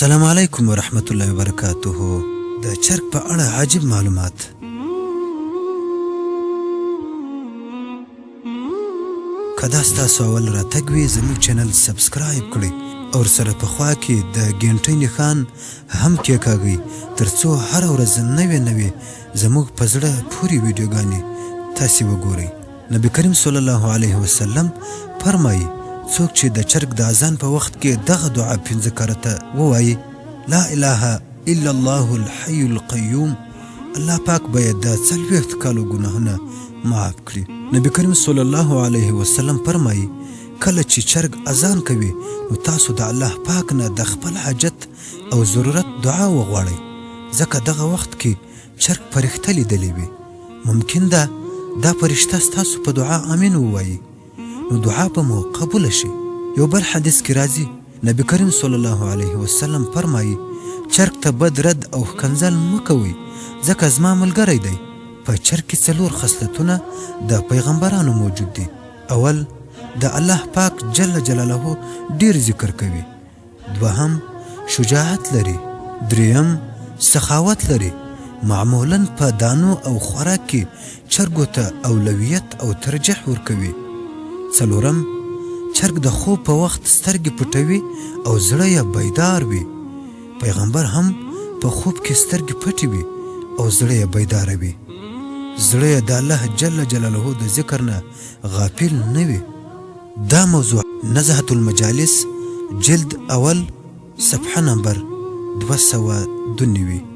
السلام علیکم ورحمت الله وبرکاته. د چرګ په اړه عجیب معلومات. که دا ستاسو اول راتګ وي، زموږ چینل سبسکرایب کړئ او ورسره په خوا کې د ګینټۍ نښان هم کېکاږئ، ترڅو هره ورځ نوې نوې زموږ په زړه پورې ویډیوګانې تاسې وګورئ. نبی کریم صلی الله علیه وسلم فرمایي، څوک چې د چرګ د اذان په وخت کې دغه دعا پنځه کرته ووایي، لا اله الا الله الحی القیوم، الله پاک به یې د 40 کالو ګناهونه معاف کړي. نبی کریم صلی الله علیه وسلم فرمایي، کله چې چرګ اذان کوي نو تاسو د الله پاک نه د خپل حاجت او ضرورت دعا وغواړئ، ځکه دغه وخت کې چرګ فرښته لیدلې وي، ممکن ده دا فرشته ستاسو په دعا امین ووایي، نو دعا به مو قبوله شي. یو بل حدیث کې راځي، نبی کریم صلی الله علیه وسلم فرمایي، چرګ ته بد رد او ښکنځل مه کوئ، ځکه زما ملګری دی. په چرګ کې څلور خصلتونه د پیغمبرانو موجود دي. اول، د الله پاک جل جلاله ډیر ذکر کوي. دوهم، شجاعت لري. دریم، سخاوت لري. معمولاً په دانو او خوراک کې چرګو ته اولویت او ترجیح ورکوي. څلورم، چرګ د خوب په وخت سترګې پټوي او زړه یې بیدار وي. پیغمبر هم په خوب کې سترګې پټې وي او زړه یې بیداره وي. زړه یې د الله جل جلاله د ذکر نه غافل نه وي. دا موضوع نزهة المجالس جلد اول صفحه نمبر 292.